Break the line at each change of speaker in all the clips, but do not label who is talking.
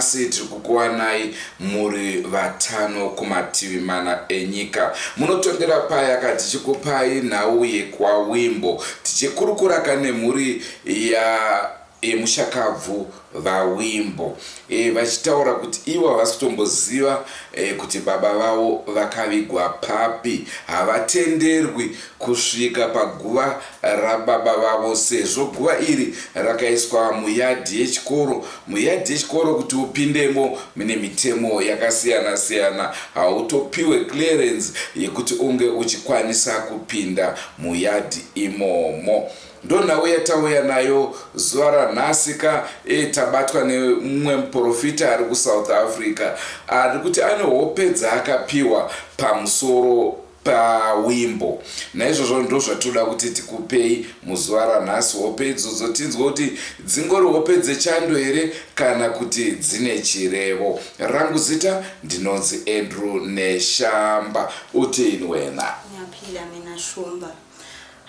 ranhasi tiri kukuwanai muri vatano kumativi mana enyika. Munotondera paya ka tichikupai nhau yekwaWimbo tichikurukuraka nemhuri ya yemushakabvu VaWimbo e, vachitaura kuti ivo havasi kutomboziva e, kuti baba vavo vakavigwa papi. Havatenderwi kusvika paguva rababa vavo sezvo guva iri rakaiswa muyadhi yechikoro. Muyadhi yechikoro kuti upindemo mune mitemo yakasiyana siyana, hautopiwe clearance yekuti unge uchikwanisa kupinda muyadhi imomo. Ndonhau yatauya nayo zuva ranhasi ka e, tabatwa nemumwe muprofita ari kuSouth Africa ari kuti ane hope dzaakapiwa pamusoro pawimbo. Naizvozvo ndozvatinoda kuti tikupei muzuva ranhasi hope idzodzo tinzwe kuti dzingori hope dzechando here kana kuti dzine chirevo. Rangu zita ndinonzi Andrew Neshamba. Utini wena?
Ngiyaphila mina Shumba.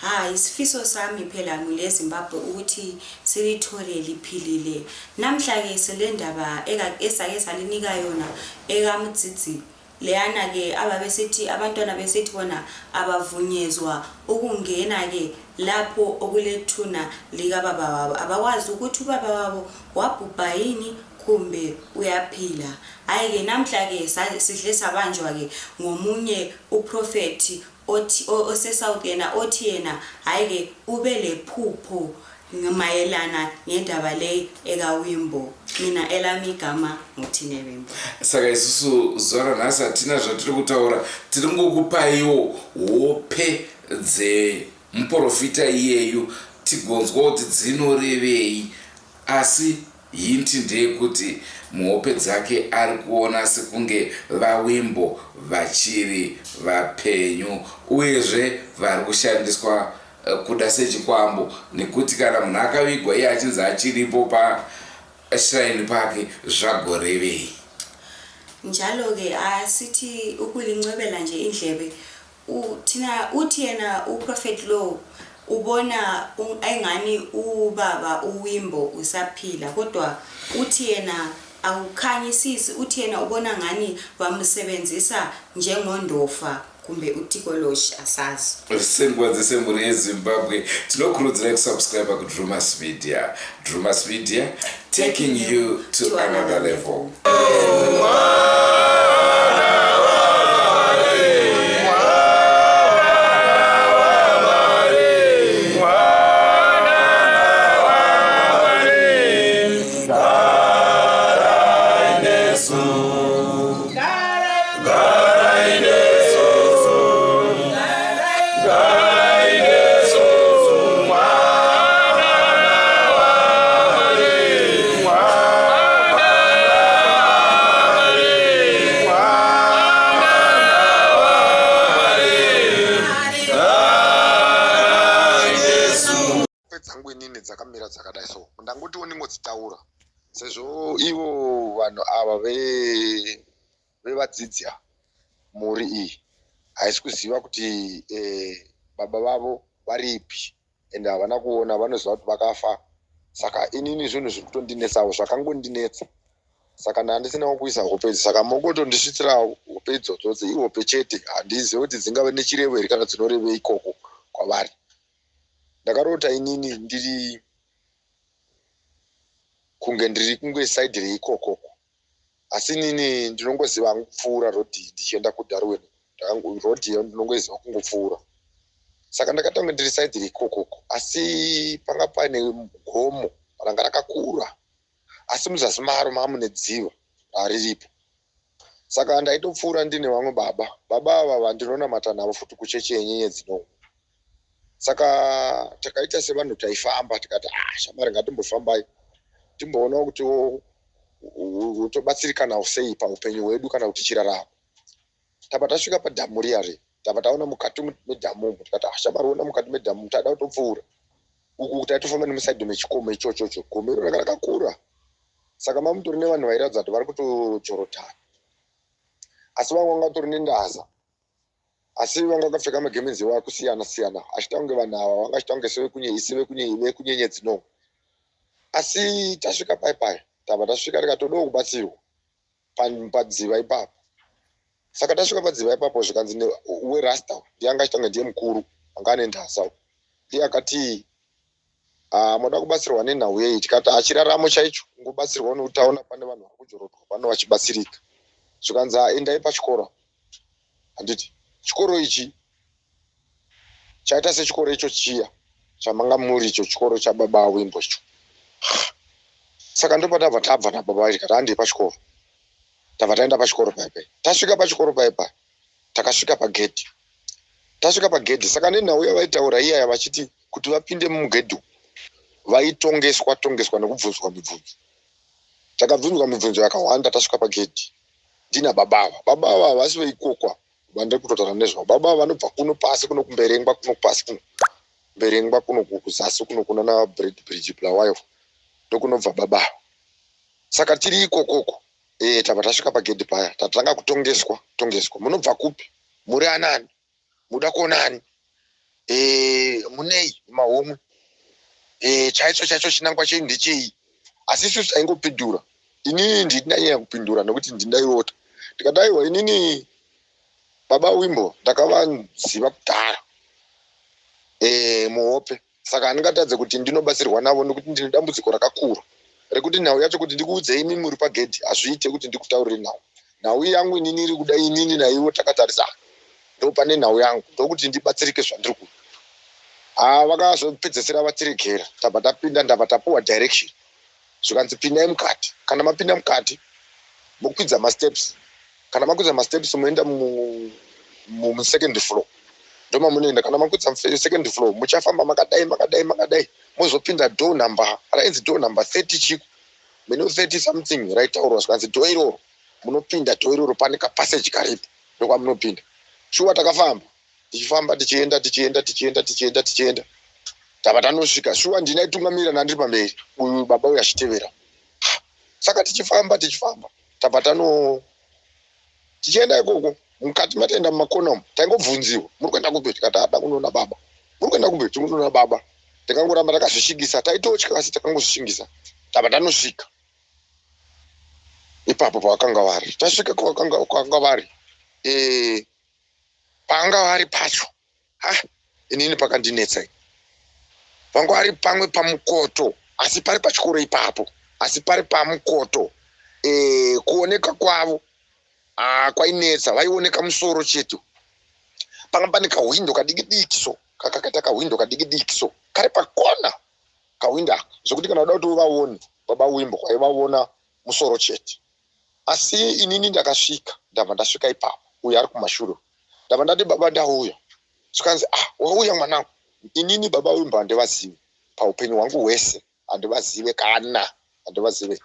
Ha isifiso sami phela ngile Zimbabwe ukuthi silithole liphilile. Namhla ke silendaba esake salinika yona ekaMudzidzi leyana ke ababesithi abantwana besithi bona abavunyezwa ukungena ke lapho okulethuna likababa wabo abakwazi ukuthi ubaba wabo wabhubha yini kumbe uyaphila. Hayi ke namhla ke sidle sabanjwa ke ngomunye uprofethi othi oseSouth yena othi yena hayi ke ubelephupho mayelana ngendaba leyi ekaWimbo. Mina elami igama nguThine Wimbo.
Saka isusu zuva ranhasi hatina zvatiri kutaura, tiri ngokupaiwo hope dzemuporofita iyeyu tigonzwa kuti dzinorevei. Asi hint ndeyekuti muhope dzake ari kuona sekunge vaWimbo vachiri vapenyu uyezve vari kushandiswa kuda sechikwambo nekuti kana munhu akavigwa iye achinzi achiripo pa shrine pake zvagorevei?
Njalo-ke asithi ukulincwebela nje indlebe Thina uthi yena uProphet lo ubona engani ubaba uWimbo usaphila kodwa uthi yena akukhanyisisi uthi yena ubona ngani bamsebenzisa njengondofa kumbe utikoloshi asazi.
Senguva dzese mhuri yeZimbabwe tinokurudzirai kusubscriber kuDrewmas Media. Drewmas Media taking you to another level.
Dzangu inini dzakamira dzakadai so ndangotiwo ndingodzitaura sezvo ivo vanhu ava vevadzidzi ava mhuri iyi haisi kuziva kuti eh, baba vavo varipi ende havana kuona vanoziva kuti vakafa saka inini zvinhu zviri kutondinetsawo zvakangondinetsa saka ndandisinawo kuisa hope idzi saka mongotondisvitsira hope idzodzodzi ihope chete handizive kuti dzingave nechirevo here kana dzinorevei ikoko kwavari ndakarota inini ndiri kunge ndiri kunge side reikokoko Asi inini ndinongoziva hangu kupfuura road iyi ndichienda kuDarwin. Road iyo ndinongoiziva kungopfuura. Saka ndakatanga ndiri side reikokoko asi panga paine gomo ranga rakakura asi muzasi maro mamune dziva rariripo. Saka ndaitopfuura ndine vamwe baba. Baba ava vandinonamata navo futi kuchechi yenyenyedzi nomwe. Saka takaita sevanhu taifamba tikati ah shamwari ngatimbofambai timboonawo kuti tobatsirikanawo sei paupenyu hwedu kana kuti tichirarama. Tabva tasvika padhamu riya riya tabva taona mukati medhamu umu tikati ah shamwari ona mukati medhamu tada kutopfuura. Uku taitofamba nemusaidhi mechikomo ichochocho gomo iro ranga rakakura. Saka mamutori nevanhu vairatidza kuti vari kutojorodhana asi vamwe vanga vatori nendaza asi vanga vakapfeka magemenzi iwayo akusiyana siyana achiita kunge vanhu ava vanga achiita kunge sevekunyenyedzi nomwe asi tasvika pai pai. Tabva tasvika tikatodawo kubatsirwa padziva ipapo. Saka tasvika padziva ipapo zvikanzi werasta ndiye anga achitanga ndiye mukuru anga ane ndasa ndiye akati ah, moda kubatsirwa nenhau yei? Tikati achiraramo chaicho kungobatsirwa nekuti taona pane vanhu vari kujorodwa pano vachibatsirika. Zvikanzi ah, endai pachikoro. Handiti chikoro ichi chaita sechikoro icho chiya chamanga muri icho chikoro chababa wimbo icho. Saka ndopatabva tabva nababa tikati handei pachikoro. Tabva taenda pachikoro paipai. Tasvika pachikoro paipai takasvika pagedhi. Tasvika pagedhi saka nenhau yavaitaura iyaya vachiti kuti vapinde mugedhi vaitongeswa tongeswa nekubvunzwa mibvunzo. Takabvunzwa mibvunzo yakawanda tasvika pagedhi ndina baba ava. Baba ava havasi veikokwa vandiri kutotaura nezvavo. Baba ava vanobva kuno pasi kuno kuMberengwa kuno pasi kuno Mberengwa kuno kuzasi kuno kunana Bridge Bulawayo ndokunobva baba ava. Saka tiri ikokoko eh tabva tasvika pagedhi paya tatanga kutongeswa tongeswa munobva kupi muri anani muda kuonani eh munei mahomwe eh chaicho chaicho chinangwa chenyu ndechei asi isusu taingopindura inini ndini ndanyanya kupindura nekuti ndini ndairota ndikadaiwa inini baba wimbo ndakavaziva kudhara eh muhope Saka handingatadze kuti ndinobatsirwa navo nekuti ndine dambudziko rakakura rekuti nhau yacho kuti ndikuudzei imi muri pagedhi hazviite kuti ndikutaurire nhau. Nhau yangu inini iri kuda inini naivo takatarisana ndopane nhau yangu ndokuti ndibatsirike zvandiri kuda. Haa vakazopedzesera vatiregera tabva tapinda ndabva tapuwa direction zvikanzi pindai mukati kana mapinda mukati mokwidza masteps kana makwidza masteps moenda musecond floor ndomamunoenda kana makwidza second floor muchafamba makadai makadai makadai mozopinda door number rainzi door number 30 chiko meno 30 something raitaurwa zvikanzi door iroro munopinda door iroro pane kapassage karipo ndokwamunopinda shuwa takafamba tichifamba tichienda tichienda tichienda tichienda tichienda tava tanosvika shuwa ndini aitungamirira nandiri pamberi uyu baba uyu achitevera saka tichifamba tichifamba tabva tano tichienda ikoko mukati mataenda mumakona umu taingobvunziwa muri kuenda kupi tikati ada kunoona baba muri kuenda kupi tiri kunoona baba takangoramba takazvishingisa taitotya asi takangozvishingisa tabva tanosvika ipapo pavakanga vari tasvika kwavakanga vari eh, panga vari pacho ha inini pakandinetsa vanga vari pamwe pamukoto asi pari pachikoro ipapo asi pari pamukoto e, kuoneka kwavo ah, kwainetsa vaioneka musoro chete panga pane kahwindo kadiki diki so kakakaita kahwindo kadiki diki so kari pakona kahwindo aka zvekuti kana uda kuti uvaone baba wimbo kwaivaona musoro chete Asi inini ndakasvika ndabva ndasvika ipapo uyo ari kumashure ndabva ndati baba ndauya zvikanzi ah wauya mwanangu inini baba wimbo handivazive paupenyu hwangu hwese handivazive kana handivazive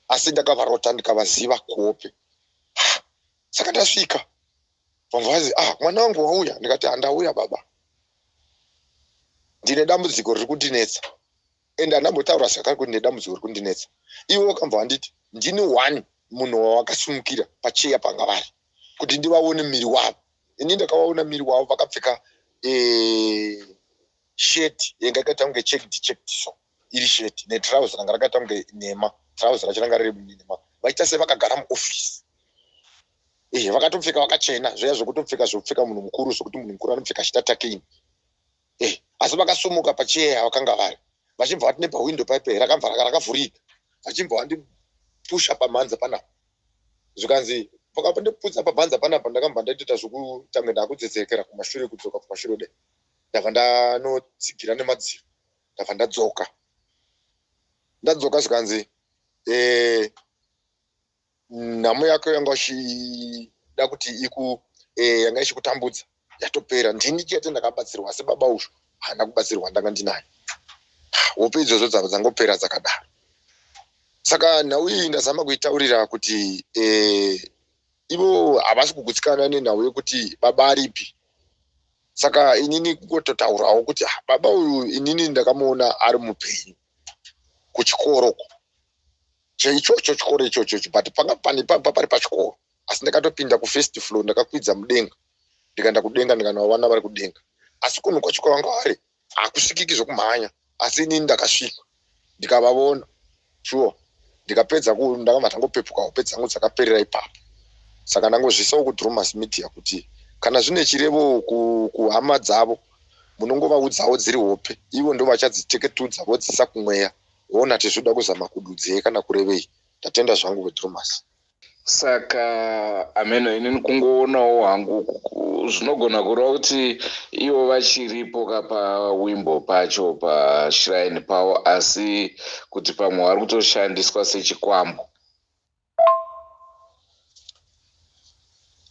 asi ndakavarota ndikavaziva kuhope ah, saka ndasvika vamvazi ah mwana wangu wauya ndikati handauya baba ndine dambudziko riri kundinetsa and handambotaura zvakare kuti ndedambudziko riri kundinetsa iwe wakambva wanditi ndini one munhu wawakasimukira pacheya panga vari kuti ndivaone miri wavo ini ndakavaona miri wavo vakapfeka eh, shirt yanga yakaita kunge checked checked so iri shirt netrouse ranga rakaita kunge nhema trouse racho ranga riri nhema vaita sevakagara muoffice eh vakatopfeka vakachena zviya zvekutopfeka zvekupfeka munhu mukuru zvekuti munhu mukuru anopfeka achita takeini Eh, asi vakasumuka pacheya vakanga vari vachibva vati nepahwindo paipe rakabva rakavhurika vachibva vandipusha pamhanza panapa zvikanzi vakandiputsa pamhanza panapa ndakambva ndaitoita zvekutange ndakudzedzekera kumashure kudzoka kumashure de ndabva ndanotsigira nemadziro ndabva ndadzoka ndadzoka zvikanzi eh, nhamo yako yanga uchida kuti iku eh, yanga ichikutambudza yatopera ndini chete ndakabatsirwa asi baba ushu haana kubatsirwa ndanga ndinaye hope idzodzo dzava dzangopera dzakadaro saka nhau iyi ndazama kuitaurira kuti eh, ivo havasi kugutsikana nenhau yekuti baba aripi saka inini kungototaurawo kuti ah, baba uyu inini ndakamuona ari mupenyu kuchikoro uko cheichocho chikoro ichocho icho but panga pane pamba pari pachikoro asi ndakatopinda kufirst floor ndakakwidza mudenga ndikaenda kudenga ndikanovawana vari kudenga asi kunhu kwacho kwavanga vari hakusvikiki zvekumhanya asi inini ndakasvika ndikavavona sure Ndikapedza ndakabva ndangopepuka hope dzangu dzakaperera ipapo. Saka ndangozviisawo kuDrewmas Media kuti kana zvine chirevo kuhama dzavo munongovaudzawo dziri hope ivo ndovachadziteketudza vodziisa kumweya voona kuti zvoda kuzama kududzei kana kurevei. Ndatenda zvangu veDrewmas.
Saka hameno inini kungoonawo hangu zvinogona kureva kuti ivo vachiripo ka pawimbo pacho pashrine pavo asi kuti pamwe vari kutoshandiswa sechikwambo.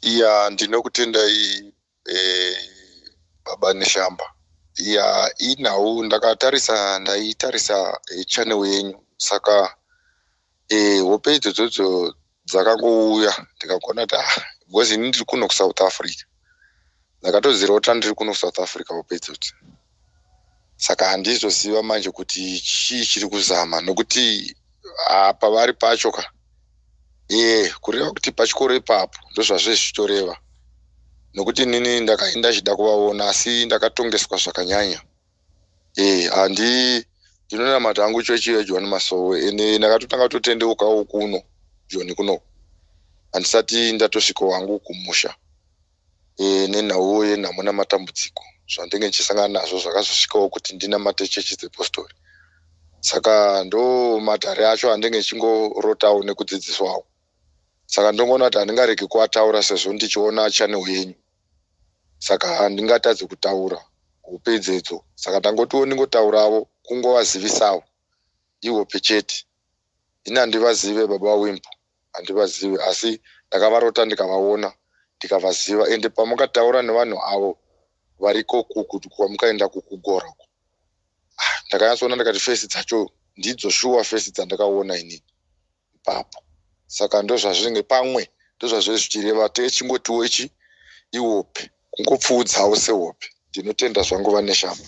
Iya ndinokutendai eh, baba Neshamba. Iya inhau ndakatarisa ndaitarisa eh, channel yenyu saka eh, hope idzodzodzo dzakangouya ndikagona kuti ah, because ini ndiri kuno kuSouth Africa ndakatodzirota ndiri kuno kuSouth Africa hope idzodzi saka handizoziva manje kuti chii chiri kuzama nokuti apa vari pacho ka ee kureva kuti pachikoro ipapo ndozvazve zvichitoreva nokuti inini ndakaenda chida kuvaona asi ndakatongeswa zvakanyanya ee handi ndinonamata hangu chechi yejohn masowe ende ndakatotanga kutotendeukawo kuno joni kuno handisati ndatosvikawo hangu kumusha e, nenhau yenhamo namatambudziko zvandinge ndichisangana nazvo zvakazosvikawo kuti ndinamate chechi dzepostori saka ndo matare acho andinge ndichingorotawo nekudzidziswawo saka ndongoona kuti handingaregi kuataura sezvo ndichiona channel yenyu saka handingatadzi kutaura hope idzedzo saka ndangotiwo ndingotaurawo kungovazivisawo ihope chete ini handivazive baba wimbo handivazive asi ndakavarota ndikavaona ndikavaziva ende pamukataura nevanhu avo variko kwamukaenda kukugora uko ah, ndakanyatsoona ndikati fesi dzacho ndidzo shuwa fesi dzandakaona inini ipapo saka ndozvazvinenge pamwe ndozvazvinenge zvichireva techingotiwo ichi ihope kungopfuudzawo sehope ndinotenda zvangu vaneshamba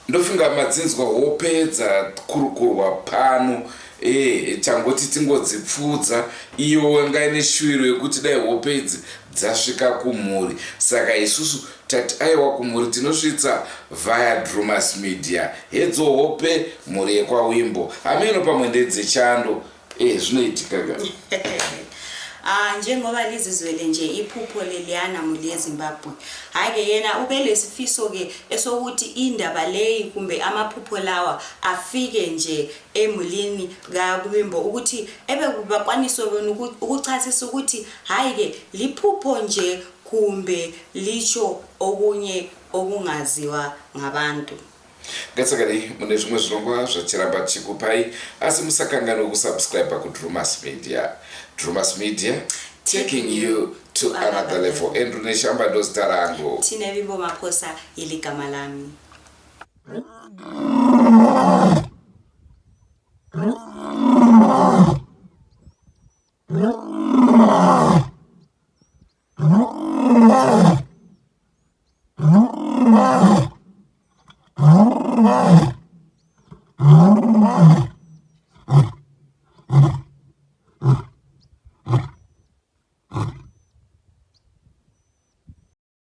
Ndofunga madzinzwa hope dzakurukurwa pano eh tangoti tingodzipfuudza iyo wanga ine shuwiro yekuti dai hope idzi dzasvika kumhuri saka isusu tati aiwa kumhuri tinosvitsa via Drewmas Media hedzo hope mhuri yekwaWimbo hameno pamwe ndedzechando Eh zvinoitika ka.
Ah njengoba lizizwele nje iphupho leliyana muli yeZimbabwe. Hayi ke yena ubelesifiso ke esokuthi indaba leyi kumbe amaphupho lawa afike nje emulini kaKwimbo ukuthi ebe bakwanise bona ukuchasisa ukuthi hayi ke liphupho nje kumbe litsho okunye okungaziwa ngabantu.
Ngatisakadei mune zvimwe zvirongwa zvatiramba tichikupai asi musakanganwe kusubscribe kuDrewmas Media. Drewmas Media taking you to another level. Andrew Neshamba ndozita rangu.
Tine Vimbo Makosa ili gama lami.